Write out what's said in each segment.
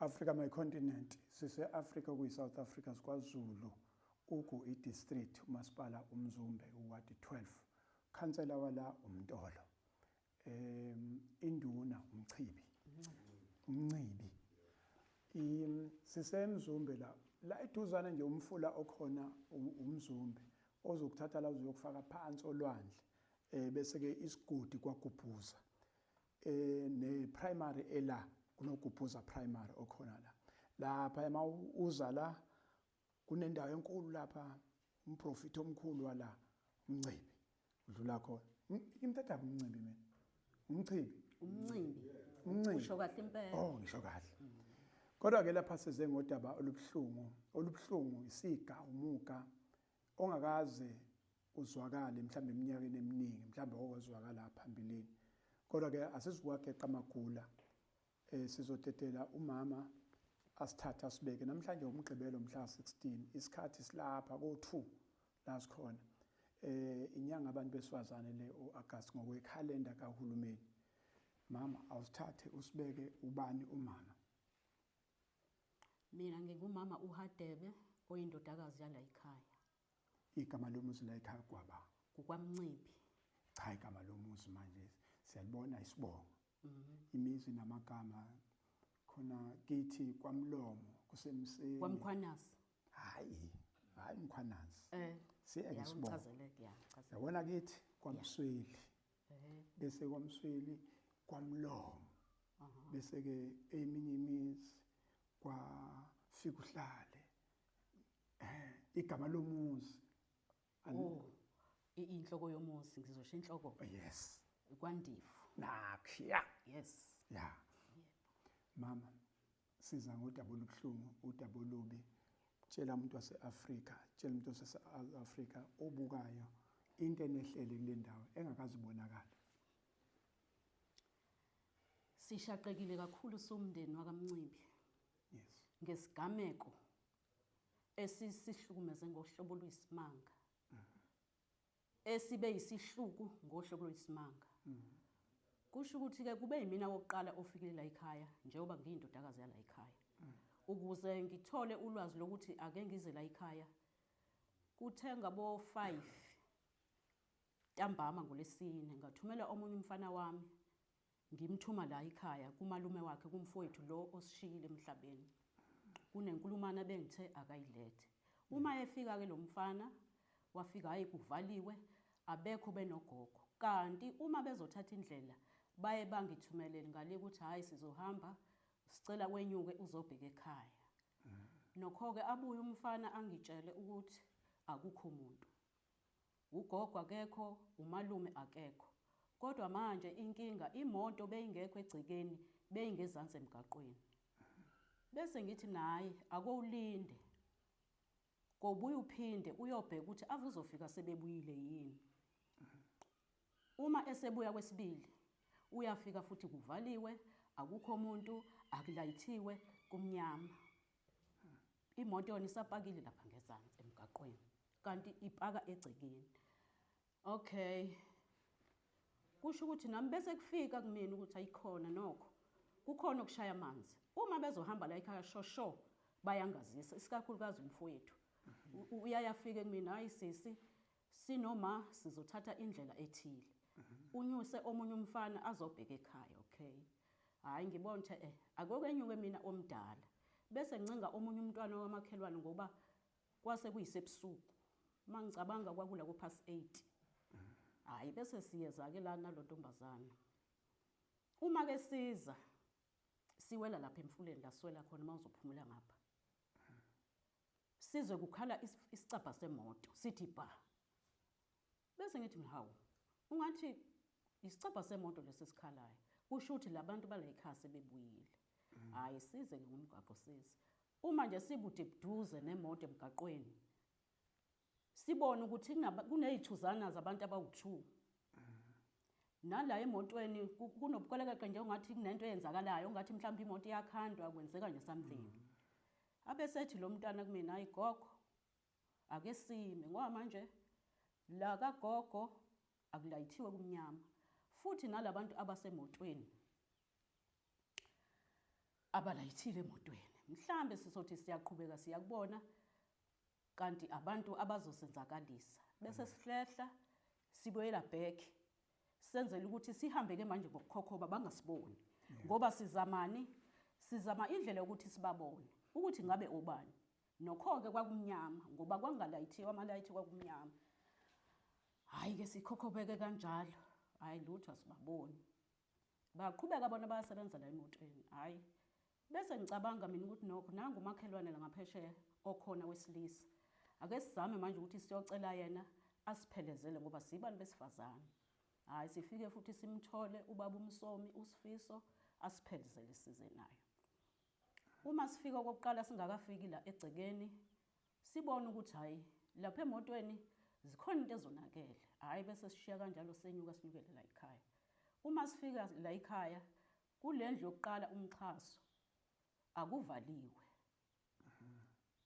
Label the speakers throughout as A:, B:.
A: Africa my continent sise Africa kuyi South Africa sikwaZulu ugu i district umasipala uMzumbe uward 12 khansela wala uMtolo induna uMchibi uMncibi sisemzumbe la la eduzane nje umfula okhona uMzumbe ozokuthatha la uzokufaka phansi olwandle bese ke isigodi kwaGubhuza ne primary ela kunoGubhuza primary okhona la lapha ema uza la kunendawo enkulu lapha umprofiti omkhulu wala uMncibi udlula khona imthatha umncibi mina umchibi
B: umncibi
A: umncibi
B: usho kahle impela
A: oh ngisho kahle kodwa ke lapha size ngodaba olubuhlungu olubuhlungu isiga umuga ongakaze uzwakale mhlawumbe eminyakeni eminingi mhlawumbe okwazwakala phambilini kodwa ke asizukuwageqa amagula sizodedela umama asithathe asibeke namhlanje umgqibelo mhla 16 isikhathi silapha ko2 la sikhona inyanga abantu besifazane le uAugust ngokwekhalenda kahulumeni mama awusithathe usibeke ubani umama
B: Mina ngingumama uHadebe oyindodakazi yala ekhaya.
A: Igama lomuzi la ekhaya kwaba?
B: KukwaMncibi.
A: Cha igama lomuzi manje siyalibona isibongo. Imizi namagama khona kithi kwaMlomo kusemseni.
B: KwaMkhwanazi.
A: Hayi, hayi Mkhwanazi. Siyeke isibongo.
B: Ngichazeleke ya, ngichazeleke.
A: Yabona kithi kwaMsweli. Bese kwaMsweli kwaMlomo. Bese ke eminye imizi kwafika uhlale. Igama lomuzi.
B: Oh, inhloko yomuzi ngizosho inhloko.
A: Yes.
B: KwaNdifu.
A: Nakhiya.
B: Yes.
A: Yeah. Mama, siza ngodaba olubuhlungu, udaba olubi. Tshela umuntu wase-Afrika, tshela umuntu wase-South Africa obukayo into enehlele kule ndawo engakaze ibonakale.
B: Sishaqekile kakhulu somndeni wakaMncibi.
A: Yes.
B: Ngesigameko esisihlukumeze ngohlobo oluyisimanga. Esibe yisihluku ngohlobo oluyisimanga. Kusho ukuthi ke kube yimina wokuqala ofikile la ekhaya njengoba ngiyindodakazi yala ekhaya. Ukuze ngithole ulwazi lokuthi ake ngize la ekhaya kuthe ngabo 5 ntambama ngolesine ngathumela omunye umfana wami ngimthuma la ekhaya kumalume wakhe kumfowethu lo osishiyile emhlabeni. Kunenkulumana bengithe akayilethe. Uma efika ke lo mfana wafika hayi kuvaliwe abekho benogogo. Kanti uma bezothatha indlela baye bangithumelele ngale ukuthi hayi sizohamba sicela wenyuke uzobheka ekhaya. Nokho-ke abuye umfana angitshele ukuthi akukho muntu. Ugogo akekho, umalume akekho. Kodwa manje inkinga imoto beyingekho egcekeni beyingezansi emgaqweni. Bese ngithi naye akowulinde. Kobuye uphinde uyobheka ukuthi ave uzofika sebebuyile yini. Uma esebuya kwesibili uyafika futhi kuvaliwe, akukho muntu, akulayithiwe, kumnyama. Imoto yona isapakile lapha ngezansi emgaqweni kanti ipaka egcekeni. Okay. Kusho ukuthi nami bese kufika kumina ukuthi ayikhona nokho. Kukhona okushaya amanzi. Uma bezohamba la ekhaya shosho bayangazisa isikakhulukazi umfowethu. Uyayafika kumina hayi sisi sinoma sizothatha indlela ethile. Unyuse omunye umfana azobheka ekhaya okay. Hayi ngibona ukuthi akokwenyuke mina omdala. Bese ngincenga omunye umntwana wamakhelwane ngoba kwase kuyisebusuku. Mangicabanga kwakula ku past 8. Hayi bese siyeza ke la nalontombazana. Uma ke siza siwela lapha emfuleni la siwela khona mawuzophumula ngapha. Sizwe kukhala isicabha semoto sithi ba. Bese ngithi mina hawu ungathi isicabha semoto lesi sikhalayo kusho ukuthi labantu bala ekhaya sebebuyile. Hayi size ke ngomgwaqo size. Uma nje sikude buduze nemoto emgaqweni sibone ukuthi kunezithuzana zabantu abawu2. Nala emotweni kunobukwelekeqe nje ungathi kunento eyenzakalayo ungathi mhlawumbe imoto iyakhandwa kwenzeka nje something. Abesethi lo mntwana kumina hayi gogo ake sime ngoba manje la kagogo akulayithiwe kumnyama futhi nalabantu abasemotweni Abalayithile emotweni. Mhlambe sizothi siyaqhubeka siyakubona kanti abantu abazosenzakalisa. Bese sihlehla sibuyela back senzela ukuthi sihambe ke manje ngokukhokhoba bangasiboni. Ngoba sizamani? Sizama indlela yokuthi sibabone ukuthi ngabe obani. Nokho-ke kwakumnyama ngoba kwangalayithiwe amalayithi kwakumnyama. Hhayi-ke sikhokhobeke kanjalo, hhayi lutho asibaboni. Baqhubeka bona bayasebenza la emotweni, hhayi. Bese ngicabanga mina ukuthi nokho nangu umakhelwane la ngaphesheya okhona wesilisa. Ake sizame manje ukuthi siyocela yena asiphelezele ngoba sibantu besifazane. Hhayi sifike futhi simthole ubaba uMsomi uSifiso asiphelezele size naye. Uma sifika okokuqala singakafiki la egcekeni sibone ukuthi hhayi lapha emotweni zikhona into ezonakele. Hhayi bese sishiya kanjalo senyuka sinyukele la ekhaya. Uma sifika la ekhaya kule ndlu yokuqala umxhaso akuvaliwe.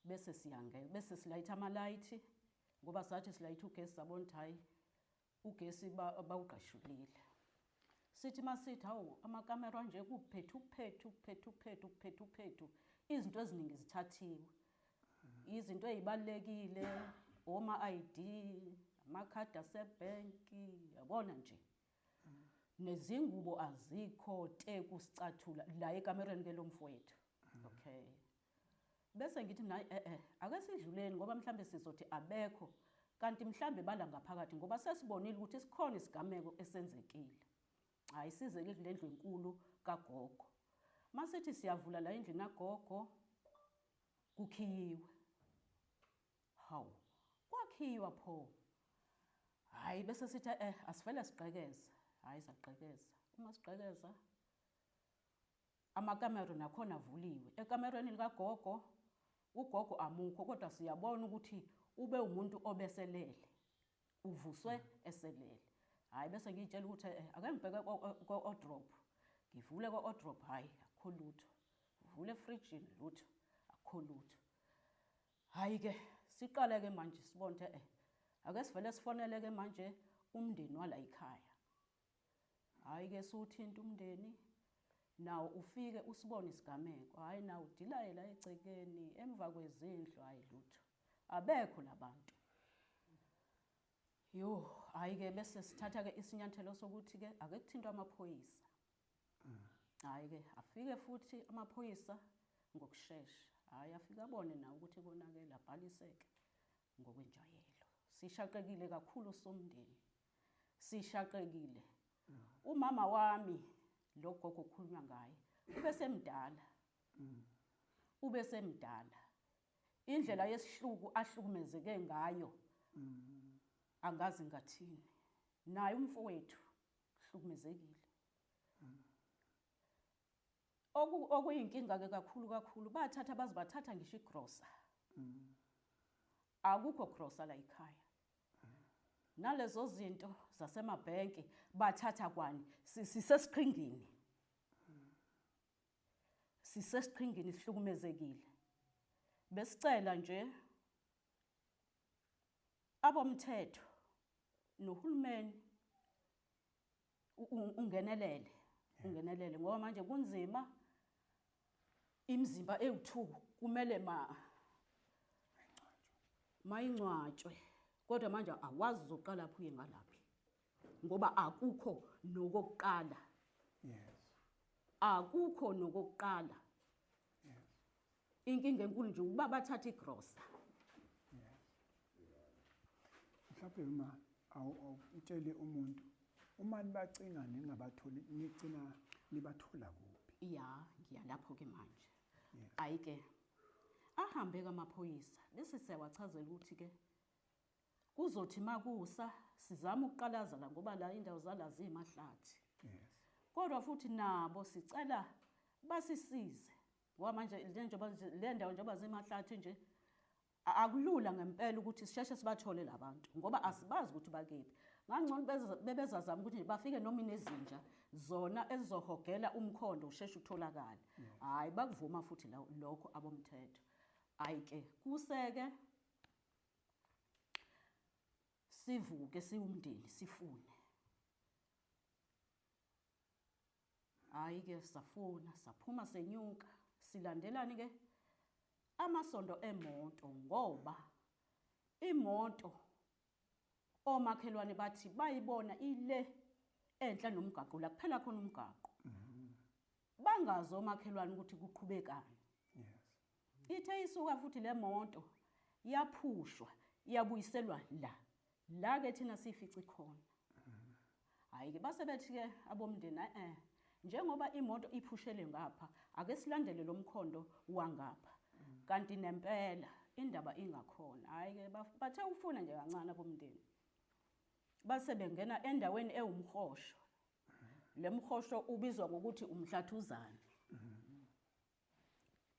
B: Bese siyangena bese silayitha amalayithi ngoba sathi silayitha ugesi sabona ukuthi hhayi ugesi bawugqashulile. Sithi masithi hawu amakamera nje kuphethu phethu phethu phethu phethu phethu izinto eziningi zithathiwe. Izinto ezibalekile oma ID, amakhadi asebhenki, yabona nje. Nezingubo azikho teku sicathula la ekamereni ke lomfowethu. Okay. Bese ngithi mina eh eh ake sidluleni ngoba mhlambe sizothi abekho kanti mhlambe bala ngaphakathi ngoba sesibonile ukuthi sikhona isigameko esenzekile. Hayi size ke kule ndlu enkulu kagogo. Masithi siyavula la endlini kagogo kukhiyiwe. Hawu, kwakhiywa pho. Hayi bese sithi eh asivele sigqekeze. Hayi sagqekeza. Uma sigqekeza amakamero nakhona avuliwe. Ekamerweni likagogo ugogo amukho kodwa siyabona ukuthi ube umuntu obeselele. Uvuswe eselele. Hayi bese ngiyitshela ukuthi eh ake ngibheke ko-wardrobe. Ngivule ko-wardrobe hayi akukho lutho. Ngivule efrijini lutho akukho lutho. Hayi ke siqale ke manje sibone ukuthi eh ake sivele sifonele ke manje umndeni wala ekhaya. Hayi ke siwuthinta umndeni nawo ufike usibone isigameko. Hayi nawo udilaye la egcekeni emva kwezindlu hayi lutho. Abekho labantu. Yo, hayi ke bese sithatha ke isinyathelo sokuthi ke ake kuthintwe amaphoyisa. Hayi ke afike futhi amaphoyisa ngokushesha. Hayi afike abone nawo ukuthi konakele abhaliseke ngokwenjwayelo. Sishaqekile kakhulu somndeni. Sishaqekile. Umama wami lo gogo okhulunywa ngaye ubesemdala. Ubesemdala. Indlela yesihluku ahlukumezeke ngayo angazi ngathini. Naye umfowethu uhlukumezekile. Okuyinkinga ke kakhulu kakhulu bathatha baze bathatha ngisho igrosa. Akukho grosa la ekhaya. Nalezo zinto zasemabhenki bathatha kwani sisesiqhingini. Sisesiqhingini sihlukumezekile. Besicela nje abomthetho nohulumeni ungenelele ungenelele ngoba manje kunzima imizimba ewu2 kumele ma mayingcwatshwe kodwa manje awazi uzoqala phi uye ngalaphi ngoba akukho nokokuqala.
A: Yes.
B: Akukho nokokuqala.
A: Yes.
B: Inkinga enkulu nje ukuba bathatha igrosa.
A: Yes. Mhlawumbe uma awutshele umuntu uma nibacinga ningabatholi nigcina nibathola kuphi?
B: Ya, ngiya lapho ke manje.
A: Yes.
B: Ayi ke ahambe kamaphoyisa bese siyawachazela ukuthi ke kuzothi makusa sizama ukuqalaza la ngoba la indawo zala zimahlathi.
A: Yes.
B: Kodwa futhi nabo sicela basisize ngoba manje le ndawo njengoba zimahlathi nje akulula ngempela ukuthi sisheshe sibathole labantu ngoba asibazi ukuthi bakephi. Ngangcono bebezazama ukuthi bafike noma inezinja zona ezizohogela umkhondo usheshe utholakale. Hayi bakuvuma futhi lokho abomthetho. Hayi ke kuseke sivuke siwumndeni sifune. Hayi ke safuna saphuma senyuka. Silandelani ke amasondo emoto ngoba imoto omakhelwane bathi bayibona ile enhla nomgaqo la kuphela khona umgaqo. Bangazi omakhelwane ukuthi kuqhubekani. Ithe isuka futhi le moto yaphushwa yabuyiselwa la. La ke thina sifice khona. Hayi ke base bethi ke abomndeni eh njengoba imoto iphushele ngapha ake silandele lo mkhondo wangapha. Kanti nempela indaba ingakhona. Hayi ke bathe ufuna nje kancane abomndeni. Base bengena endaweni ewumhosho. Le mhosho ubizwa ngokuthi umhlathuzane.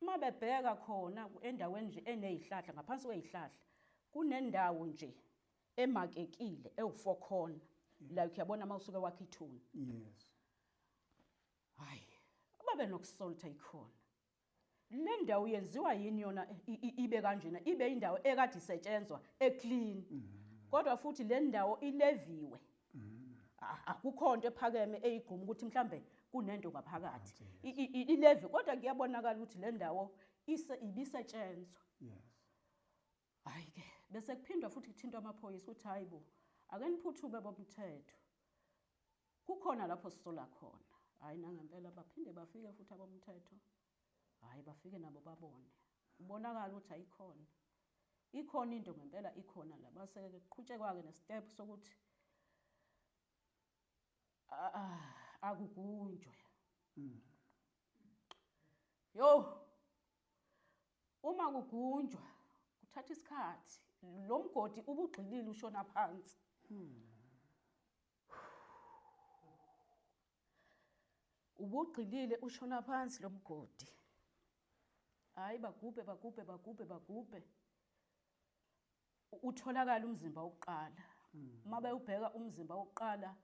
B: Uma bebheka khona endaweni nje enezihlahla ngaphansi kwezihlahla kunendawo nje emakekile ewu-four corner like uyabona uma usuke wakha ithuna.
A: Yes.
B: Hayi, babe nokusoltha ikhona. Le ndawo yenziwa yini yona ibe kanjena ibe indawo ekade isetshenzwa eclean. Kodwa futhi le ndawo ileviwe. Akukho nto ephakeme eyigquma ukuthi mhlambe kunento ngaphakathi. Ilevi kodwa kuyabonakala ukuthi le ndawo ibisetshenzwa.
A: Yes.
B: Hayi ke bese kuphindwa futhi kuthintwa amaphoyisa ukuthi hayi bo ake niphuthume bomthetho. Kukhona lapho sisola khona. Hayi nangempela baphinde bafike futhi abomthetho. Hayi bafike nabo babone. Kubonakala ukuthi ayikhona. Ikhona into ngempela ikhona la base ke kuqhutshekwa ke nestep sokuthi akugunjwe. Yo uma kugunjwa kuthatha isikhathi lo mgodi ubugxilile ushona phansi. Ubugxilile ushona phansi lo mgodi. Hayi bagubhe bagubhe bagubhe bagubhe. Utholakala umzimba wokuqala. Uma bewubheka umzimba wokuqala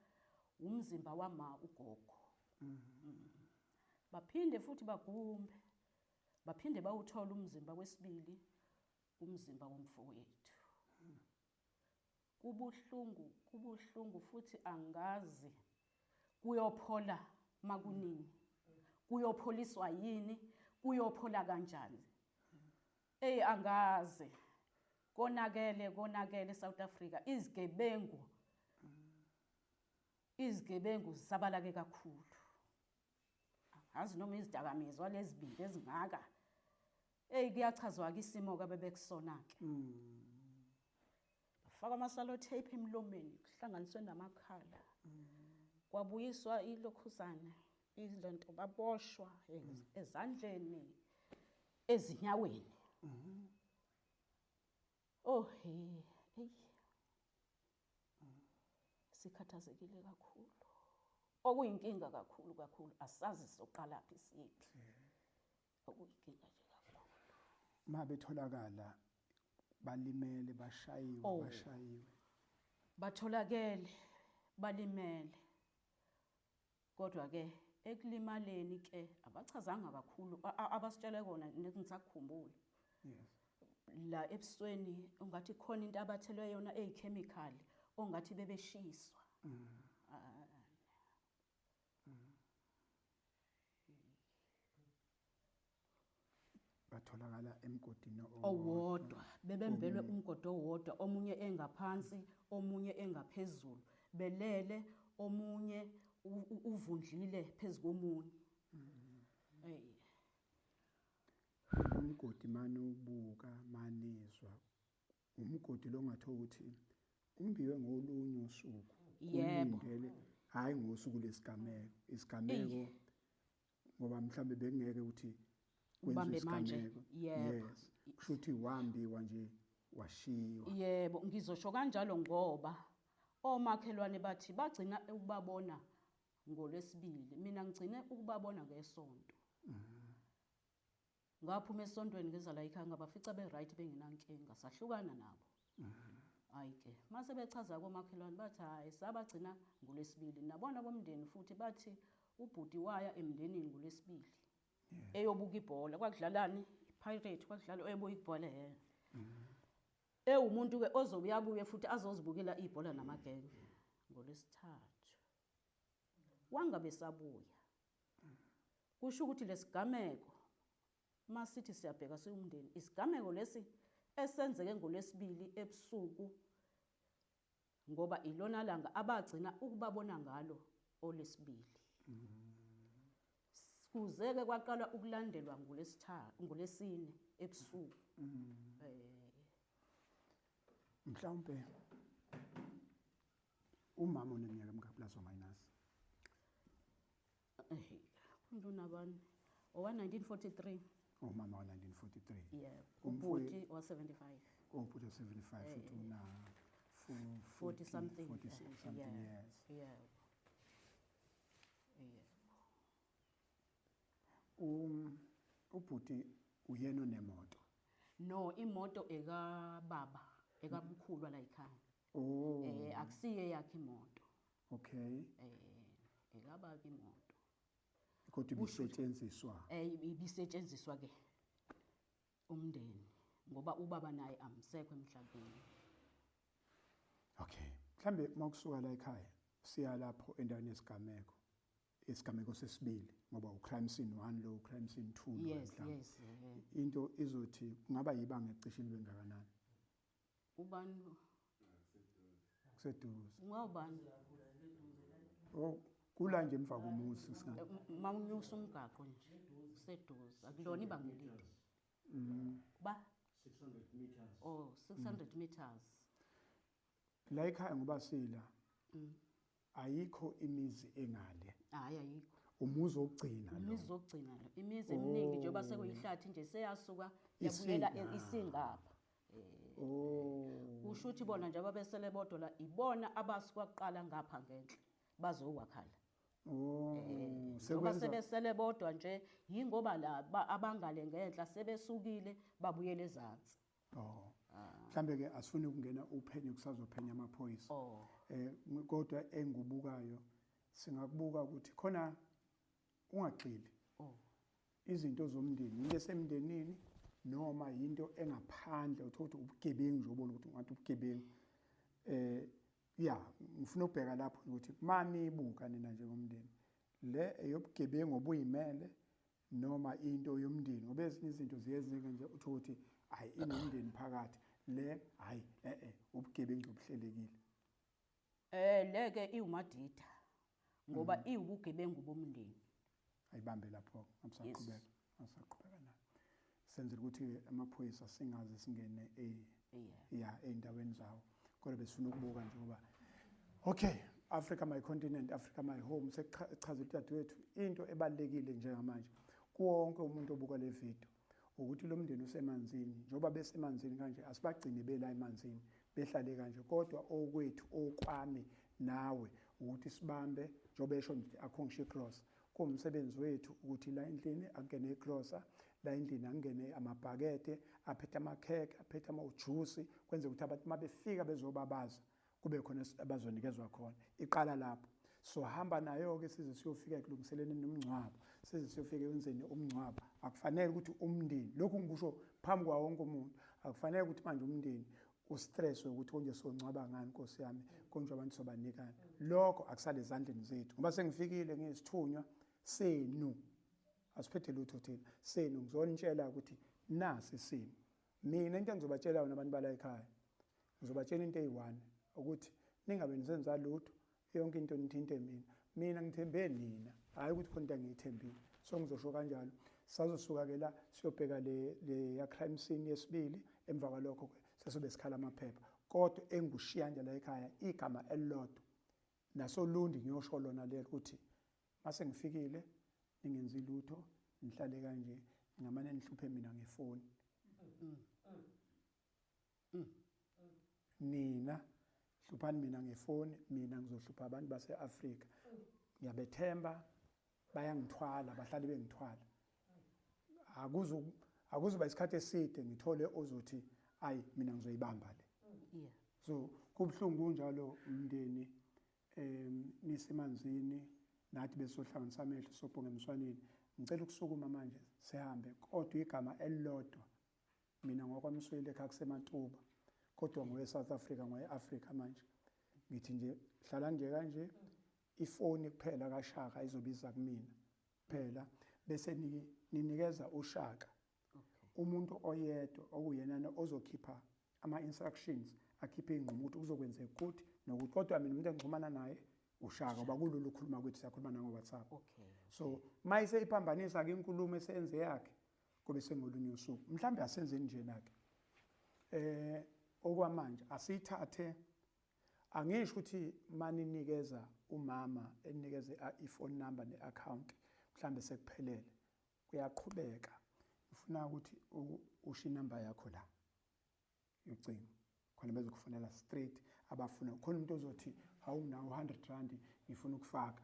B: umzimba wama ugogo. Baphinde futhi bagumbe. Baphinde bawuthola umzimba wesibili umzimba womfowethu. Kubuhlungu kubuhlungu futhi angazi kuyophola makunini. Kuyopholiswa yini? Kuyophola kanjani? Ey angazi. Konakele konakele South Africa izigebengu. Izigebengu zisabalake kakhulu. Angazi noma izidakamizwa lezibindi ezingaka. Ey kuyachazwa ke isimo ke bebekusona ke. Bafaka amasalo tape emlomeni kuhlanganiswe namakhala. Kwabuyiswa ilokhuzana izilonto baboshwa ezandleni ezinyaweni. Oh hey hey. Sikhathazekile kakhulu. Okuyinkinga kakhulu kakhulu asazi soqala phi siyephi. Okuyinkinga nje kakhulu.
A: Uma betholakala balimele bashayiwe bashayiwe.
B: Batholakele balimele. Kodwa ke ekulimaleni ke abachazanga kakhulu abasitshele kona ngisakukhumbula.
A: Yes.
B: La ebusweni ungathi khona into abathelwe yona eyichemical ongathi bebeshiswa.
A: Batholakala emgodini
B: owodwa bebembelwe umgodi owodwa omunye engaphansi omunye engaphezulu belele omunye uvundlile phezukomunye. Hey.
A: Umgodi manje ubuka manizwa umgodi lo ngatho ukuthi umbiwe ngolunye usuku.
B: Yebo.
A: Ulindele hayi ngosuku lesigameko isigameko ngoba mhlambe bekungeke ukuthi kwenziwe
B: Ubambe manje.
A: isigameko.
B: Yebo.
A: Yes. Kusho ukuthi wambiwa nje washiywa.
B: Yebo, ngizosho kanjalo ngoba omakhelwane bathi bagcina ukubabona ngolwesibili. Mina ngigcine ukubabona ngesonto. Ngaphuma esontweni ngeza la ekhaya ngabafica be right bengenankinga sahlukana nabo. Hayi ke mase bechaza komakhelwane bathi hayi sabagcina ngolwesibili. Nabona bomndeni futhi bathi ubhuti waya emndenini ngolwesibili. Eyobuka ibhola kwakudlalani Pirate kwakudlala eyobuka ibhola yena. Ewumuntu ke ozobuya abuye futhi azozibukela ibhola namagenge ngolwesithathu. Wangabe sabuya. Kusho ukuthi lesigameko Masithi siyabheka siwumndeni, isigameko lesi esenzeke ngoLwesibili ebusuku ngoba ilona langa abagcina ukubabona ngalo olwesibili. Kuze-ke kwaqala ukulandelwa ngolwesithathu, ngolwesine ebusuku.
A: Mhlawumbe umama oneminyaka emingaki plus or minus?
B: Umuntu unabani? Owa-1943.
A: Umama wa-1943.
B: Yebo. Ubhuti wa-75.
A: Ubhuti wa-75 futhi una
B: 40 something.
A: 40 something years.
B: Yebo. Yebo.
A: Ubhuti uyena onemoto?
B: No, imoto ekababa, ekamkhulu la ekhaya.
A: Oh.
B: Akusiye yakhe imoto.
A: Okay.
B: Ekababa imoto.
A: Kodwa ibisetshenziswa?
B: Ibisetshenziswa ke umndeni ngoba ubaba naye amsekho emhlabeni.
A: Okay. Mhlambe makusuka la ekhaya siya lapho endaweni yesigameko. Isigameko sesibili ngoba ucrime scene 1 lo, crime scene 2 lo.
B: Yes,
A: mhlawumbe.
B: Yes, yeah.
A: Into izothi kungaba yibanga ecishe libe ngakanani?
B: Ubani?
A: Kuseduze.
B: Ungawubani?
A: Oh, kula nje emva komuzi singa.
B: Mawunyusa umgaqo nje kuseduze, akulona ibanga elide. Ba
C: 600 meters.
B: Oh, 600 meters.
A: La ekhaya ngoba sila. Ayikho imizi engale.
B: Hayi ayikho.
A: Umuzi wokugcina lo.
B: Umuzi wokugcina lo. Imizi eminingi njengoba sekuyihlathi nje seyasuka yabuyela isingapha.
A: Oh.
B: Kusho ukuthi bona nje ababesele bodwa la ibona abasuka kuqala ngapha ngenhla bazowakhala.
A: Oh,
B: Njengoba
A: sekwenza
B: sebesele bodwa nje yingoba la abangale ngenhla sebesukile babuyele ezansi.
A: Oh. Mhlambe ke asifuni ukungena uphenyo kusazophenya amaphoyisa.
B: Oh.
A: Kodwa engubukayo singakubuka ukuthi khona ungagxili.
B: Oh.
A: Izinto zomndeni, into esemndenini noma into engaphandle uthola ukuthi ubugebengu nje obona ukuthi ungathi ubugebengu. Ya, ngifuna ukubheka lapho ukuthi manibuka nina njengomndeni le eyobugebengu obuyimele noma into yomndeni, ngoba ezinye izinto ziyenzeka nje uthola ukuthi hayi inomndeni phakathi le hayi ubugebengu obuhlelekile.
B: Leke iwumadida ngoba iwubugebengu bomndeni.
A: Ayibambe lapho ngisaqhubeka, ngisaqhubeka na. Senzela ukuthi amaphoyisa singaze singene ya ey'ndaweni zawo. Kodwa besifuna ukubuka nje ngoba okay, Africa my continent, Africa my home, sekuchaza udadewethu into ebalulekile njengamanje kuwonke umuntu obuka le video ukuthi lo mndeni usemanzini, njengoba besemanzini kanje asibagcine bela emanzini behlale kanje, kodwa okwethu okwami nawe ukuthi sibambe njengoba esho nje akho ngisho icross, kuwumsebenzi wethu ukuthi la endlini akungene icrossa, la endlini akungene amabhakede aphethe amakhekhe aphethe amajuice, kwenze ukuthi abantu mabefika bezobabaza kube khona abazonikezwa khona. Iqala lapho. So hamba nayo ke size siyofika ekulungiseleni nomngcwabo, size siyofika ekwenzeni umngcwabo. Akufanele ukuthi umndeni, lokhu ngikusho phambi kwawo wonke umuntu, akufanele ukuthi manje umndeni ustress ukuthi konje songcwaba ngani Nkosi yami, konje abantu sobanikani. Lokho akusale ezandleni zethu ngoba sengifikile ngiyisithunywa senu, asiphethe lutho thina senu. Ngizonitshela ukuthi nasi isimo. Mina into engizobatshela yona abantu bala ekhaya, ngizobatshela into eyi-1 ukuthi ningabe nisenza lutho, yonke into nithinte mina. Mina ngithembe nina, hhayi ukuthi khona into engiyithembile. So ngizosho kanjalo. Sazosuka ke la siyobheka le ya crime scene yesibili, emva kwalokho ke sesobe sikhala amaphepha. Kodwa engushiya nje la ekhaya igama elilodwa nasolundi ngiyosho lona lelo ukuthi mase ngifikile ningenzi lutho, nihlale kanje, ningamane nihluphe mina ngefoni. Nina hluphani mina ngefoni, mina ngizohlupha abantu base-Afrika. Ngiyabethemba, bayangithwala, bahlale bengithwala. Akuzuba isikhathi eside ngithole ozothi ayi mina ngizoyibamba le. So kubuhlungu kunjalo umndeni, nisemanzini nathi besohlanganisa amehlo sobhonga emswaneni. Ngicela ukusukuma manje sihambe, kodwa igama elilodwa mina ngokwaMsweli ekhaya kuseMantuba, kodwa ngowe South Africa, ngowe Africa manje. Ngithi nje hlala nje kanje, ifoni kuphela kaShaka izobiza kumina kuphela, bese ninikeza uShaka. Umuntu oyedwa okuyenana ozokhipha ama-instructions, akhiphe iy'nqumo ukuthi kuzokwenzeka ukuthi nokuthi, kodwa mina umuntu engixhumana naye uShaka, ngoba kulula ukukhuluma kwethu, siyakhuluma nango-WhatsApp. So uma iseyiphambanisa-ke inkulumo esenze yakhe, kube sengolunye usuku. Mhlawumbe asenzeni njena-ke, okwamanje asiyithathe, angisho ukuthi maninikeza umama enikeze i-phone number ne-account mhlawumbe sekuphelele, kuyaqhubeka. Ngifuna ukuthi usho inamba yakho la yocingo, khona bezokufonela straight abafuna. Khona umuntu ozothi hawu nginawo 100 rand ngifuna ukufaka,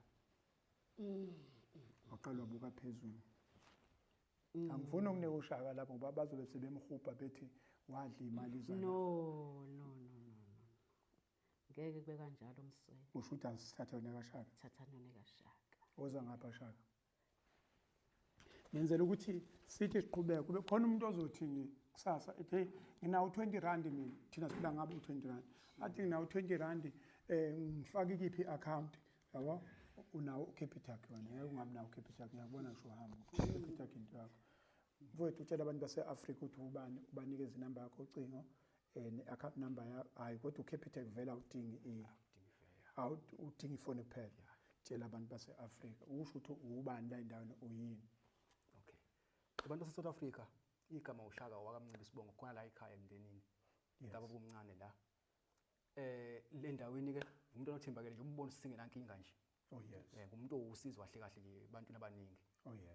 A: waqala wabuka phezulu. Angifuni ukunika uShaka lapho ngoba bazobe sebemhubha bethi wadla imali zana.
B: No, no, no, no, no, ngeke kube kanjalo, Msweli.
A: Usho ukuthi asithathe wena kaShaka?
B: Thathani yona kaShaka.
A: Oza ngapha Shaka, ngenzela ukuthi sithi siqhubeke, kube khona umuntu ozothi nje kusasa ethi, hey, nginawo 20 rand mina, thina siphila ngabo u-20 rand, athi nginawo 20 rand, ngifake kiphi i-account, yabo? Unawo uCapitec wena, ngeke ungabi nawo uCapitec, ngiyakubona ngisho uhamba uCapitec into yakho. Mfowethu, utshela abantu base-Afrika ukuthi ubani, ubanikeze inamba yakho ucingo, ne-account number ya, hayi kodwa uCapitec vele awudingi, udinga ifoni kuphela. Tshela abantu base-Afrika, usho ukuthi ubani la endaweni, uyini.
C: Okay, abantu base-South Africa, igama uShaka wakaMncebe, isibongo khona la ekhaya emndenini ngaba bomncane la le ndaweni ke, umuntu onothembakele nje, umbone singenankinga nje. Ngumuntu owusizo kahle kahle nje ebantwini abaningi.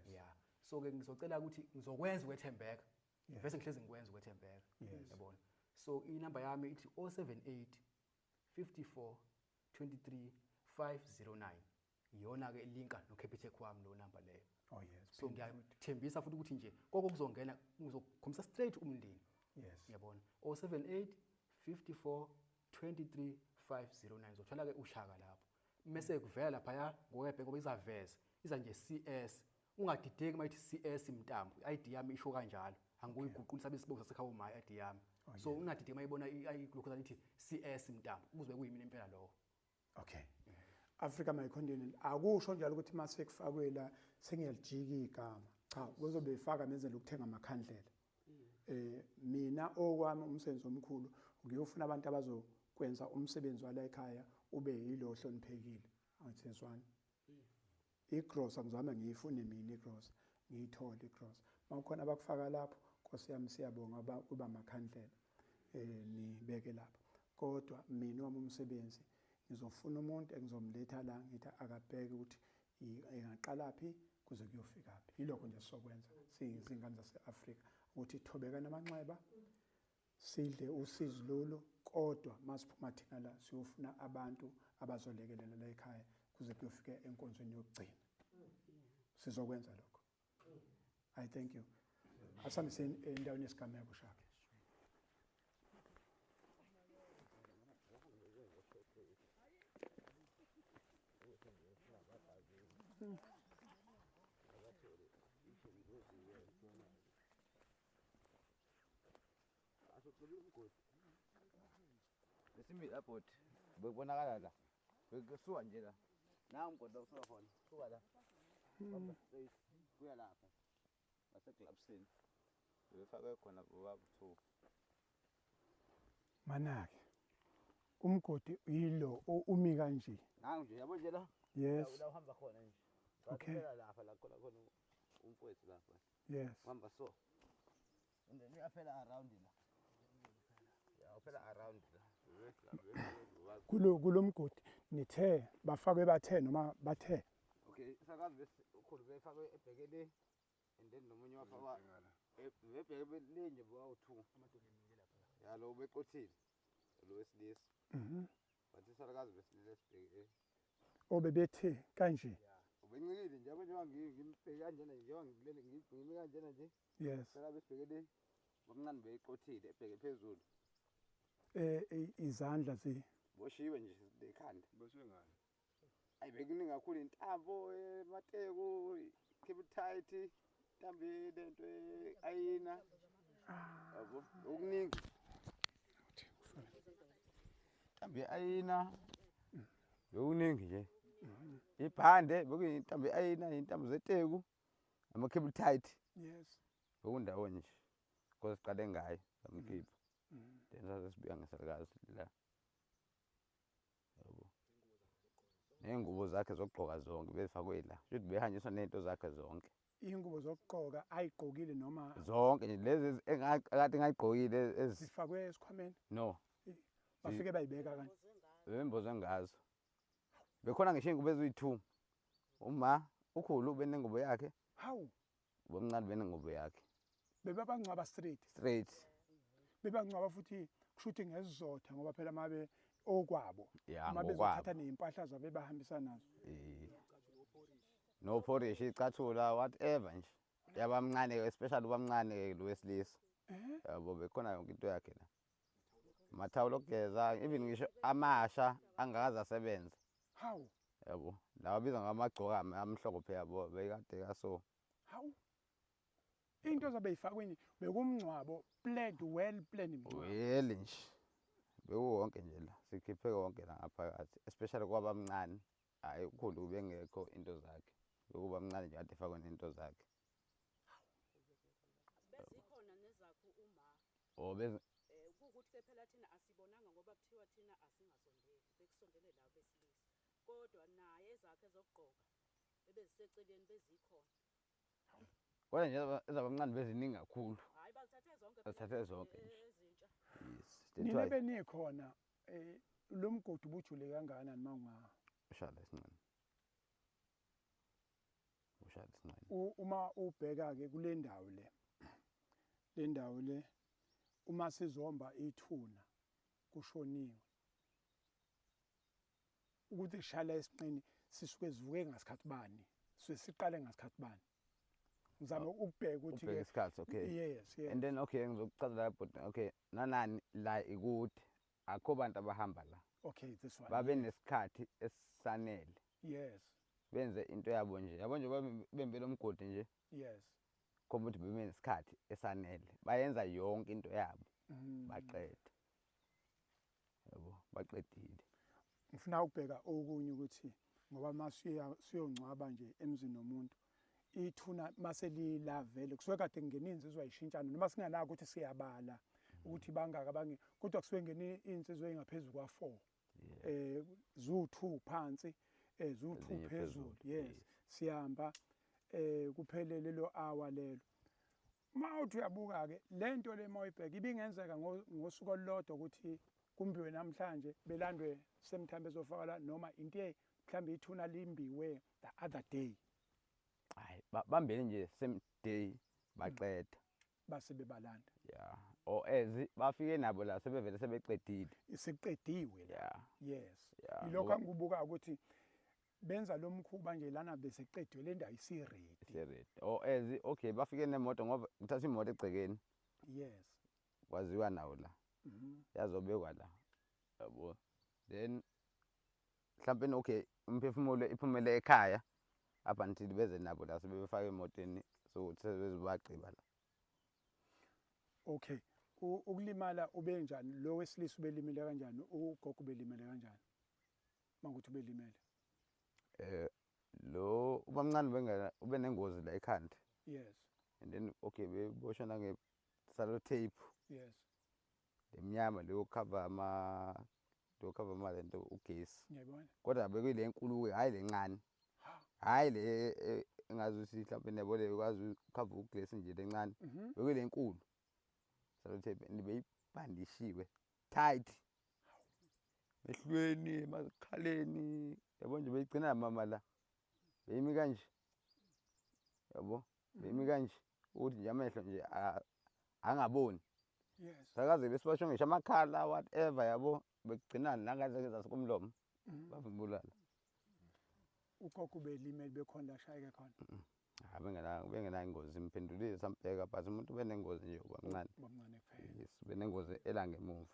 C: Yeah, so ke ngizocela ukuthi ngizokwenza ukwethembeka, bese ngihlezi ngikwenza ukwethembeka, yabona. So inamba yami ithi 078 54 23 509, iyona ke linka no Capitec wami lo number leyo. So ngiyathembisa futhi ukuthi nje koko kuzongena ngizokhombisa straight umndeni. Yabona, 078 54 23 509, uzothola ke uShaka lapho, mase kuvela laphaya ngokwebhenki ngoba izaveza iza nje CS. Ungadideki uma ithi CS Mntambo, i-ID yami isho kanjalo, angikuyiguqula isabe isibongo sasekhaya uma i-ID yami. So ungadideki uma ibona lokhu ithi CS Mntambo, kuzobe kuyimina impela lokho.
A: Okay, Africa my continent, akusho njalo ukuthi mase kufakwe la sengiyalijika igama, cha, kuzobe ifaka nenzela ukuthenga amakhandlela. Mina okwami umsebenzi omkhulu ngiyofuna abantu abazokwenza umsebenzi wala ekhaya ube yilo ohloniphekile, angithezwani. Igrosa ngizame ngiyifune mina, igrosa ngiyithole, igrosa mawukhona abakufaka lapho, Nkosi yami, siyabonga kuba amakhandlela, nibeke lapho. Kodwa mina wami umsebenzi ngizofuna umuntu engizomletha la, ngithi akabheke ukuthi ingaqalaphi kuze kuyofika phi. Yilokho nje sizokwenza siyizingane zase-Afrika, ukuthi thobekana amanxeba, sidle usizi lolu, kodwa masiphuma thina la siyofuna abantu abazolekelela la ekhaya kuze kuyofika enkonzweni yokugcina. Sizokwenza lokho. I thank you. Asihambise endaweni yesigameko, Shaka.
D: Besimi la bhuti, bekubonakala la, bekusuka nje la, na umgodi la usuka khona, suka la bamba straight kuya lapha ngaseglabsini, bebefakwe khona bobaba two.
A: Manake umgodi yilo umi kanje.
D: Nangu nje, yabo nje la. La uhamba khona nje. Phela lapha la khona khona umfowethu lapha. Uhamba so and then uyaphela around la, ya, uphela around la.
A: Kulo mgodi nithe bafakwe bathe noma bathe?
D: Okay, isakazi bese ukhulu befakwe ebheke le and then nomunye wafakwa bebheke le nje, bawu-two ya, lo ubeqothile lo wesilisa, but isakazi besilile sibheke.
A: Obebethe kanje?
D: Ubencikile nje, yabo, njengoba ngimbheke kanjena, njengoba ngilele ngimi kanjena nje. Sakazi besibheke le, bomncane beyiqothile ebheke phezulu.
A: Izandla zi
D: Boshiwe nje lekhanda.
E: Boshiwe ngani?
D: Ayi, bekuningi kakhulu, intambo emateku, cable tight, intambo lento ayina, yabo, okuningi, intambo ayina, bekuningi nje, ibhande bekuyintambo ayina, intambo zeteku, ama-cable tight. Bekundawonye nje. Because siqale ngaye samkhipha. Then sase sibuya ngesalukazi la. Yabo. Ney'ngubo zakhe zokugqoka zonke bezifakwe la. Shuthi behanjiswa ney'nto zakhe zonke.
A: Iy'ngubo zokugqoka ayigqokile noma
D: Zonke nje lezi akade ngayigqokile
A: zifakwe esikhwameni?
D: No.
A: Bafike bayibeka kanje.
D: Bembozwe ngazo. Bekhona ngisho iy'ngubo eziyi-2. Uma ukhulu benengubo yakhe.
A: Hawu.
D: Ubomncane benengubo yakhe.
A: Bebabangcwaba straight.
D: Straight.
A: Bebangcwaba futhi kushuthi ngesizotha ngoba phela mabe okwabo.
D: Ya,
A: Uma
D: ngokwabo.
A: bezothatha nezimpahla zabo ebahambisa nazo.
D: No porridge, icathula, whatever nje. Yabamncane especially ubamncane lo wesilisa. Yabo bekhona yonke into yakhe la. Amathawula okugeza, even ngisho amasha angakaze asebenze.
A: Hawu.
D: Yabo, lawa abizwa ngamagcokama amhlophe yabo bekade kaso.
A: Hawu. Into zabe ifakwe nje bekumngcwabo planned, well planned mngcwabo.
D: Well nje. Bekuwonke nje la, sikhiphe konke la ngaphakathi, especially kwabamncane. Hayi ukhulu ubengekho into zakhe. Bekuba mncane nje kade efakwe nento zakhe.
B: Bezikhona nezakho uma.
D: Oh bezi
B: Kuwukuthi ke phela thina asibonanga ngoba kuthiwa thina asingasondeli, bekusondele labo besilisa. Kodwa naye ezakhe zokugqoka ebeziseceleni bezikhona.
D: Kodwa nje ezabamncane beziningi kakhulu.
B: Hayi bazithathe zonke phela
D: Bazithathe zonke nje.
B: ezintsha.
D: Yes.
A: Nina benikhona lo mgodi ubujule kangakanani mawunga?
D: Ushala esincane. Ushala esincane.
A: Uma ubheka ke kule ndawo le. Le ndawo le uma sizomba ithuna kushoniwe. Ukuthi kushala esinqeni sisuke sivuke ngasikhathi bani? Sisuke siqale ngasikhathi bani? Ngizama ukubheka ukuthi
D: Ubheke
A: ke
D: isikhathi, okay.
A: Yes, yes.
D: And then okay ngizokuchazela but okay nanani la ikude akho bantu abahamba la.
A: Okay, this one.
D: Babe nesikhathi esisanele.
A: Yes.
D: Benze into yabo nje. Yabo nje bembe lomgodi nje.
A: Yes.
D: Khomba ukuthi bebe nesikhathi esanele. Bayenza yonke into yabo. Baqede. Yabo, baqedile.
A: Ngifuna ukubheka okunye ukuthi ngoba masiya siyongcwaba nje emzini womuntu ithuna maselilavele kusuke kade kungena insizwa ishintshana noma singanaki ukuthi siyabala ukuthi bangaka abange kodwa kusuke ngena insizwa engaphezulu kwa 4 zu 2 phansi zu 2
D: Ezinye
A: phezulu.
D: phezulu,
A: Yes.
D: yes.
A: Siyahamba kuphelele lo hour lelo. Uma uthi uyabuka ke lento le mawuyibheka ibingenzeka ngosuku olulodwa ukuthi kumbiwe namhlanje belandwe same time bezofaka la noma into mhlawumbe ithuna limbiwe the other day.
D: Hayi, bambeni nje same day baqeda.
A: Base bebalanda.
D: Yeah. Or as bafike nabo la sebevele sebeqedile.
A: Isiqediwe la.
D: Yeah.
A: Yes.
D: Yeah,
A: Yilokho
D: ngoba
A: angikubuka ukuthi benza lo mkhuba nje lana bese qedwe le ndawo isi-ready.
D: Isi-ready. Or as okay bafike nemoto ngoba kuthatha imoto egcekeni.
A: Yes.
D: Kwaziwa nawo la. Yazobekwa la. Yabo. Then mhlawumbe okay umphefumulo iphumele ekhaya up until beze nabo la sebefaka emotweni so sebezobagqiba la.
A: Okay. Ukulimala ubenjani? Lo wesilisa ubelimele kanjani? Ugogo ubelimele kanjani? Mangukuthi ubelimele.
D: Lo ubamncane bengena ube nengozi la ekhanda.
A: Yes.
D: And then okay beboshwa nange cellotape.
A: Yes.
D: Lemnyama leyo cover ama leyo cover ama lento ugesi.
A: Ngiyabona.
D: Kodwa bekuyile enkulu ke hayi lencane.
A: Ha.
D: Hayi le engazi ukuthi mhlawumbe nabo le ukwazi ukucover ugesi nje lencane. Bekuyile enkulu. Cellotape and beyibhandishiwe tight. Ehlweni emakhaleni yabo nje beyigcina mama la. Beyimi kanje. Yabo beyimi kanje ukuthi nje amehlo nje angaboni.
A: Yes.
D: Sakaze besibasho ngisho amakhala whatever yabo bekugcina nangaze ngezase kumlomo. Bavumbulala.
A: Ugogo belimele bekhona la shayeke khona.
D: Ha bengena ingozi imphendulile sambheka but umuntu benengozi nje ubamncane.
A: Ubamncane kuphela.
D: Yes, benengozi elangemuva.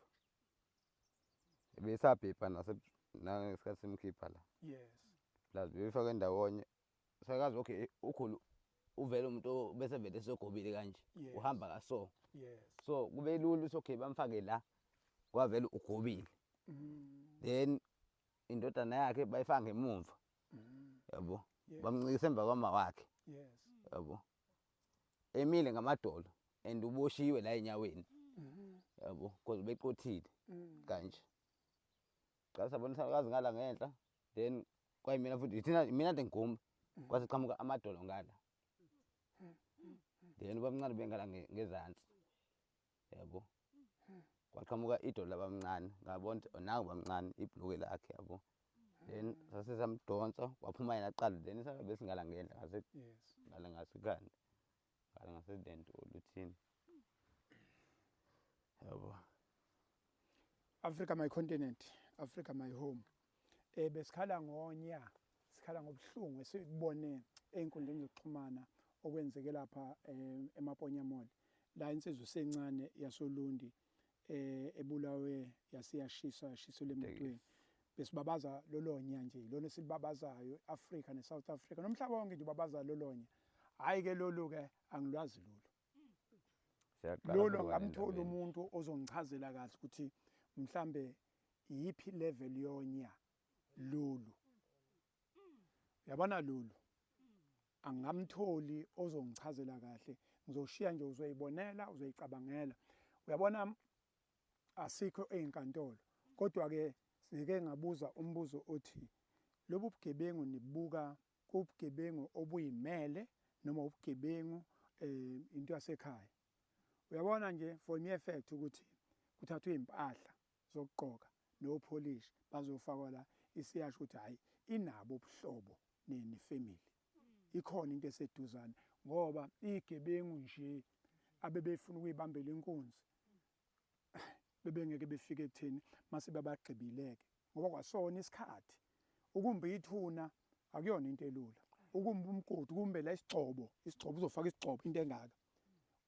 D: Besabhebha nase nangesikhathi simkhipha la.
A: Yes.
D: Plus befaka ndawonye. Sakazi okay ukhulu uvele umuntu bese vele sogobile kanje.
A: Yes.
D: Uhamba kaso.
A: Yes.
D: So kube lula ukuthi okay bamfake la kwavele ugobile. Then indodana yakhe bayifaka ngemuva. Yabo.
A: Yes.
D: Bamncikisa emva kwama wakhe.
A: Yes.
D: Yabo. Emile ngamadolo. And uboshiwe la enyaweni, yabo, because beqothile kanje. Qala sabona isalukazi ngala ngenhla, then kwayimina futhi, thina mina kade ngigumba, kwase qhamuka amadolo ngala, then ubamncane bengala ngezansi, yabo. Kwaqhamuka idolo labamncane, ngabona ukuthi nangu bamncane, ibhulukwe lakhe, yabo. Then sase samdonsa, waphuma yena kuqala, then isabe besingala ngenhla ngase ngala ngasekhanda, ngala ngaselento oluthini, yabo.
A: Africa my continent, Africa my home. Besikhala ngonya, sikhala ngobuhlungu esibone einkundleni zokuxhumana okwenzeke lapha eMaponya Mall. La insizwa sencane yasoLundi ebulawe yasiyashiswa, yashiselwa emotweni. Besibabaza lolonya nje, lona esibabazayo Africa neSouth Africa nomhlaba wonke nje ubabaza lolonya. Hayi ke lolu ke angilwazi lolu.
D: Siyaqala
A: Lolo
D: ukuba
A: ngamthola
D: nendaba.
A: Umuntu ozongichazela kahle ukuthi mhlambe yiphi level yonya lolu. Uyabona, lolu angamtholi ozongichazela kahle, ngizoshiya nje, uzoyibonela, uzoyicabangela. Uyabona, asikho ey'nkantolo, kodwa-ke sike ngabuza umbuzo othi lobu bugebengu nibuka kubugebengu obuyimele noma ubugebengu into yasekhaya. Uyabona nje, for mere fact ukuthi kuthathwe iy'mpahla zokugqoka nopholishi bazofakwa la, isiyasho ukuthi hhayi, inabo ubuhlobo nefamily, ikhona into eseduzane, ngoba iy'gebengu nje abebefuna ukuyibambela inkunzi bebengeke befike ekutheni mase babagqibileke, ngoba kwasona isikhathi ukumba ithuna akuyona into elula, ukumba umgodi, ukumbela isigxobo, isigxobo uzofaka isigxobo, into engaka,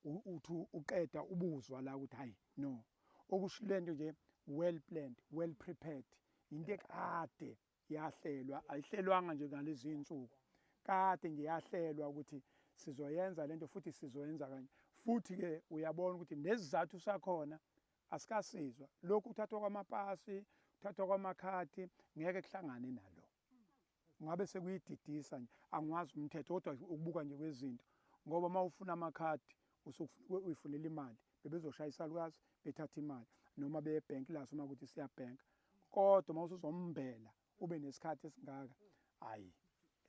A: uthi uqeda ubuzwa la ukuthi hayi no, okusho lento nje well planned, well prepared, into ekade yahlelwa, ayihlelwanga nje ngalezi insuku, kade nje yahlelwa ukuthi sizoyenza lento futhi sizoyenza kanye futhi. Ke uyabona ukuthi nesizathu sakhona asikasizwa. Lokhu kuthathwa kwamapasi, kuthathwa kwamakhadi, ngeke kuhlangane nalo, ngabe sekuyididisa nje. Angiwazi umthetho, kodwa ukubuka nje kwezinto, ngoba uma ufuna amakhadi usukufuna uyifunela imali, bebezoshaya isalukazi bethatha imali noma beye ebhenki laso uma kuthi siyabhenka, kodwa uma usuzombela ube nesikhathi esingaka, hayi,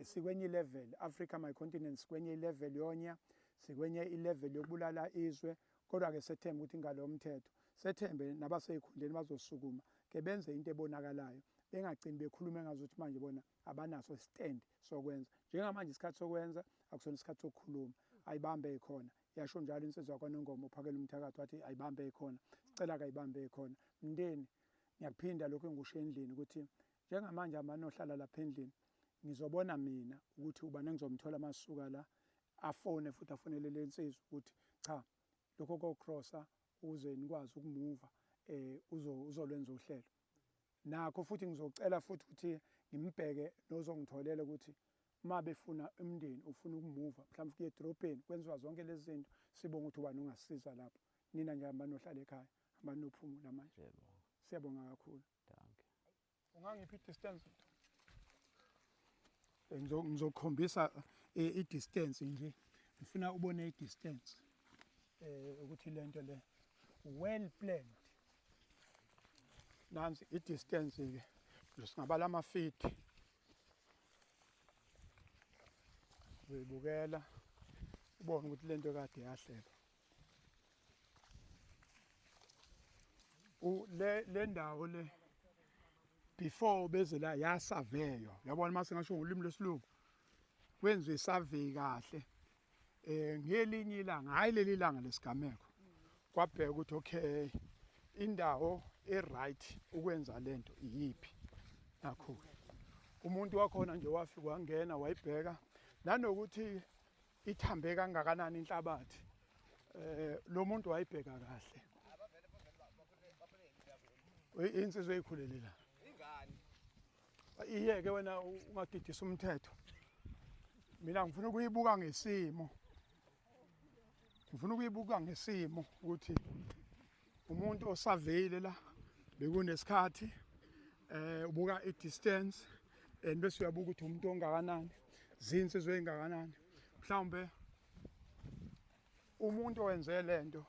A: sikwenye ilevel. Africa my continent, sikwenye ilevel yonya, sikwenye ilevel yokubulala izwe. Kodwa-ke sethembe ukuthi ngalo mthetho, sethembe nabasey'khundleni bazosukuma ke benze into ebonakalayo, bengagcini bekhulume ngazuthi manje bona abanaso stand sokwenza. Njengamanje isikhathi sokwenza, akusona isikhathi sokukhuluma. Ayibambe khona, yasho njalo insizwa kwaNongoma uphakela umthakathi, wathi ayibambe khona. Sicela kayibambe khona. Mndeni, ngiyakuphinda lokhu engikusho endlini ukuthi njengamanje amanohlala lapha endlini, ngizobona mina ukuthi ubani engizomthola masuka la, afone futhi afonele le nsizwa ukuthi cha, lokho kokrossa ukuze nikwazi ukumuva uzolwenza uhlelo nakho. Futhi ngizocela futhi ukuthi ngimbheke nozongitholela ukuthi uma befuna, umndeni ufuna ukumuva mhlawumbe kuye edolobheni, kwenziwa zonke lezi zinto. Sibonga ukuthi ubani ongasiza lapho. Nina nje hambani nohlala ekhaya, hambani nophumula manje.
D: Siyabonga.
A: Siyabonga kakhulu.
D: Dankie.
A: Ungangiphi i-distance? Ngizokukhombisa i-distance nje, ngifuna ubone i-distance ukuthi lento le well planned. Nansi i-distance ke, singabala ama-feet, uyibukela ubone ukuthi lento kade yahlelwa. Le ndawo le before beze la yasaveywa, yabona, mase ngasho ngolimi lwesilungu, kwenziwe isurvey kahle ngelinye ilanga, hayi leli ilanga lesigameko, kwabheka ukuthi okay, indawo e-right ukwenza lento iyiphi. Nakho umuntu wakhona nje wafika wangena wayibheka nanokuthi ithambe kangakanani inhlabathi. Lo muntu wayibheka kahle. Insizwa eyikhulele la, iyeke wena ungadidisa umthetho. Mina ngifuna ukuyibuka ngesimo, ngifuna ukuyibuka ngesimo ukuthi umuntu osaveyile la bekunesikhathi, ubuka i-distance and bese uyabuka ukuthi umuntu ongakanani, zinsizwa ey'ngakanani mhlawumbe. Umuntu owenze lento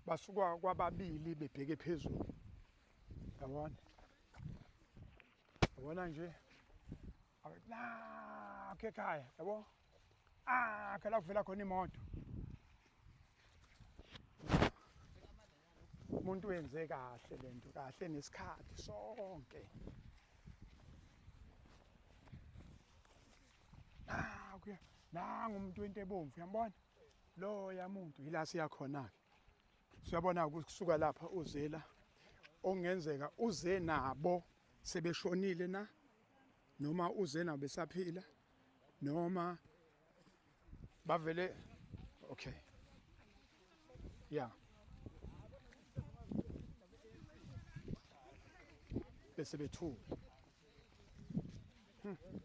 A: basuka kwababili bebheke phezulu. Yabona? Yabona nje. Nakho ekhaya, yabo? Ah, la kuvela khona imoto. Umuntu wenze kahle lento, kahle nesikhathi sonke. Nakuya, nangu umuntu wento ebomvu, uyambona? Loya muntu yila siya khona-ke. Siyabona kusuka lapha uzela okungenzeka uze nabo sebeshonile na noma uze nabo besaphila noma bavele okay yeah bese bethule mm.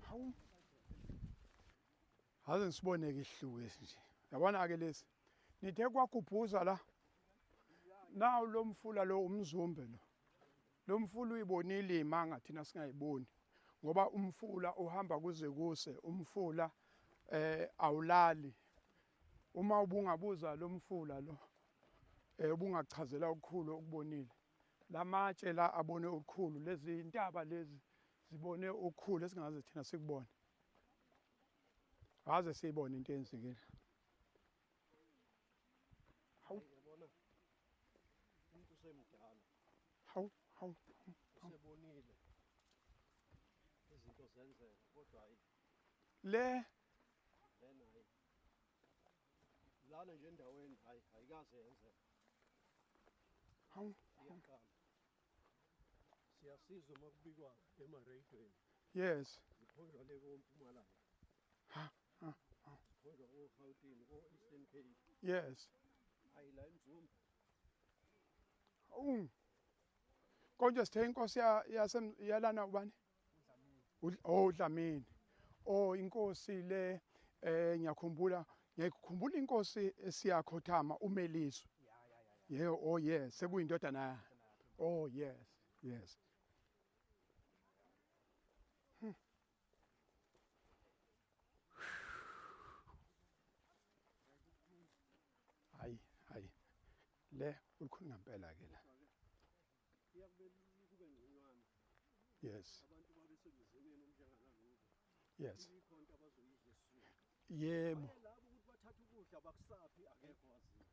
A: Hawu. Haze ngisiboneke isihluku esi nje. Yabona ke lesi. Nithe kwagubhuza la. Nawu lo mfula lo umzumbe lo. Lo mfula uyibonile imanga thina singayiboni. Ngoba umfula uhamba kuze kuse, umfula awulali. Uma ubungabuza lo mfula lo ubungachazela okukhulu okubonile. Lamatshe la abone okukhulu, lezi intaba lezi zibone okukhulu esingaze thina sikubone. Aze siyibone into eyenzekile. Hawu.
E: Yabona umuntu usemdala.
A: Hawu, hawu.
E: Usebonile izinto zenzeka kodwa hayi.
A: Le
E: lena hayi. Lana nje endaweni hayi ayikaze yenzeka.
A: Hawu.
E: Iyaqala. Siyasizwa uma kubikwa emarediyweni.
A: Yes.
E: Zikhonjwa le koMpumalanga.
A: Ha, ha, ha.
E: Zikhonjwa koGauteng, ko-Eastern Cape.
A: Yes.
E: Hayi la eMzumbe.
A: Hawu. Konje sithe inkosi yalana ubani? Oh uDlamini. Oh inkosi le ngiyakhumbula, ngiyakhumbula inkosi esiyakhothama uMeliswe. Yeah, oh yes, sekuyindodana yakhe. Oh yes, yes. Hayi, hayi. Le ulikhulu ngempela ke la.
E: Iyakube kube ngconywana.
A: Yes.
E: Abantu babesemzimeni omnjengalaloku.
A: Yes.
E: Ikhona into abazoyidla esiswini.
A: Yebo.
E: Baye labo ukuthi bathathe ukudla bakusaphi akekho waziyo.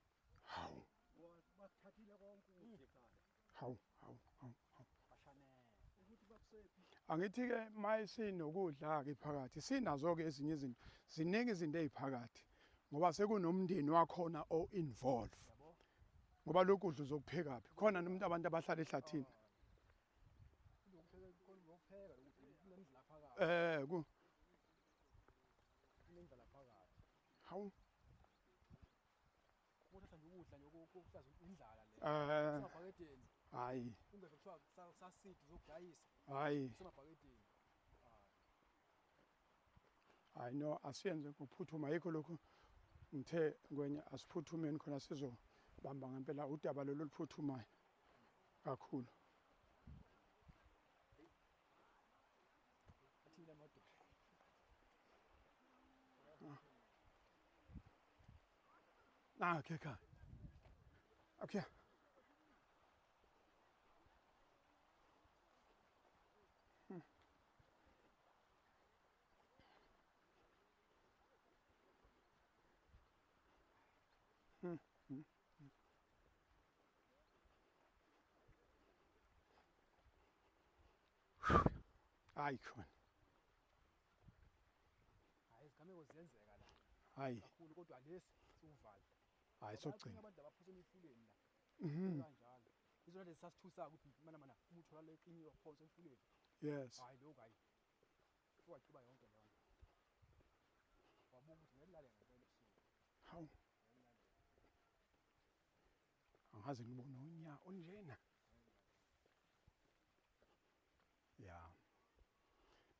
A: Hawu.
E: Bakuthathile konke ukudla ekhaya.
A: Hawu, hawu, hawu, hawu.
C: Bashanele.
E: Ukuthi bakusephi.
A: Angithi ke mayisinokudla ke phakathi sinazo ke ezinye izinto. Ziningi izinto eziphakathi ngoba sekunomndeni wakhona o involve. Ngoba lokhu kudla uzokupheka phi? Khona nomuntu abantu abahlala ehlathini. Ku
C: Kunendlala phakathi.
A: Hawu.
C: Ukuthatha nje ukudla nje okuhlaza indlala le. Semabhakedeni.
A: Hayi.
C: Ungeve kuthiwa sasidi zokudayisa.
A: Hayi.
C: Semabhakedeni.
A: Hayi no asiyenze ngokuphuthuma yikho lokhu ngithe ngwenya asiphuthumeni khona sizobamba ngempela udaba lolu oluphuthumayo kakhulu.
C: Athini amadoda?
A: Nakho ekhaya. Okay. Hayi khona.
C: Hayi izigameko ziyenzeka la.
A: Hayi.
C: Kakhulu kodwa lesi siwuvala.
A: Hayi sokugcina.
C: Abantu abaphose emifuleni la. Kanjalo. Izona lezi sasithusa ukuthi mana mana uma uthola le qiniwe waphonsa emfuleni.
A: Yes.
C: Hayi lokho hayi. Waqiba yonke leyo nto. Wabuka ukuthi ngeke ulale ngempela ebusuku.
A: Hawu. Angaze ngibone unya onjena. Yeah.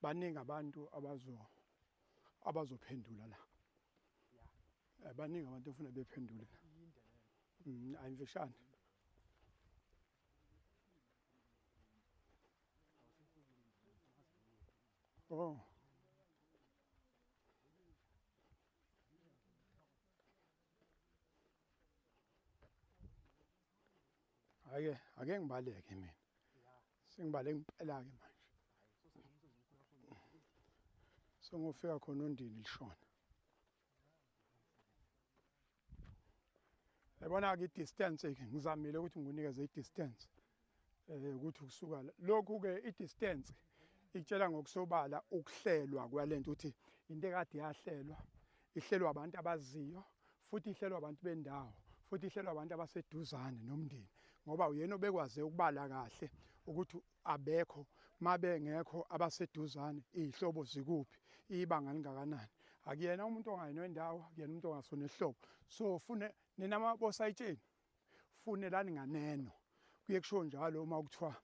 A: Baningi abantu abazophendula la.
C: Yeah.
A: Baningi abantu ofuna bephendule la. Ayimfishane. Oh. Ake ake ngibaleke mina. Sengibaleke impela ke manje. Sengofika khona ondini lishona. Yabona ke i-distance ke ngizamile ukuthi ngikunikeze i-distance eh ukuthi kusuka lokhu ke i-distance ikutshela ngokusobala ukuhlelwa kwalento ukuthi into ekade yahlelwa ihlelwa abantu abaziyo futhi ihlelwa abantu bendawo futhi ihlelwa abantu abaseduzane nomndeni ngoba uyena obekwaze ukubala kahle ukuthi abekho mabengekho abaseduzane izihlobo zikuphi ibanga lingakanani akuyena umuntu ongayena wendawo akuyena umuntu ongasona ihlobo so fune nina mabosayitsheni funelani nganeno kuye kushiwo njalo uma kuthiwa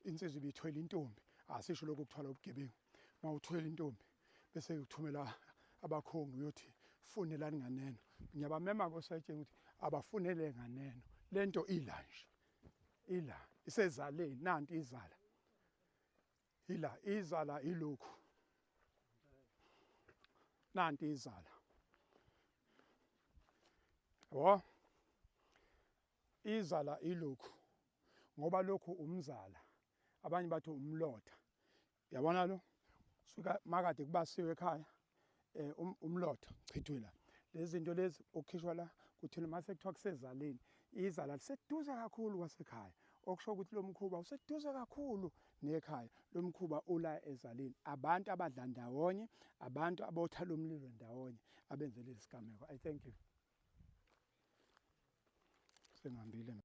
A: insizwa ibithwele intombi asisho lokhu kuthwala ubugebengu uma uthwele intombi bese uthumela abakhongi uyothi funelani nganeno ngiyabamema kosayitsheni ukuthi abafunele nganeno lento ila nje ila isezaleni nanti izala ila izala ilokhu nanti izala yabo izala ilokhu ngoba lokhu umzala abanye bathi umlotha yabona lo suka makade kubasiwe ekhaya eh um, umlotha chithwe la lezi zinto lezi okukhishwa la kuthina mase kuthiwa kusezaleni izala liseduze kakhulu kwasekhaya okusho ukuthi lo mkhuba useduze kakhulu nekhaya lo mkhuba ula ezaleni abantu abadla ndawonye abantu abotha lo mlilo ndawonye abenze lesi sigameko i thank you sengihambile.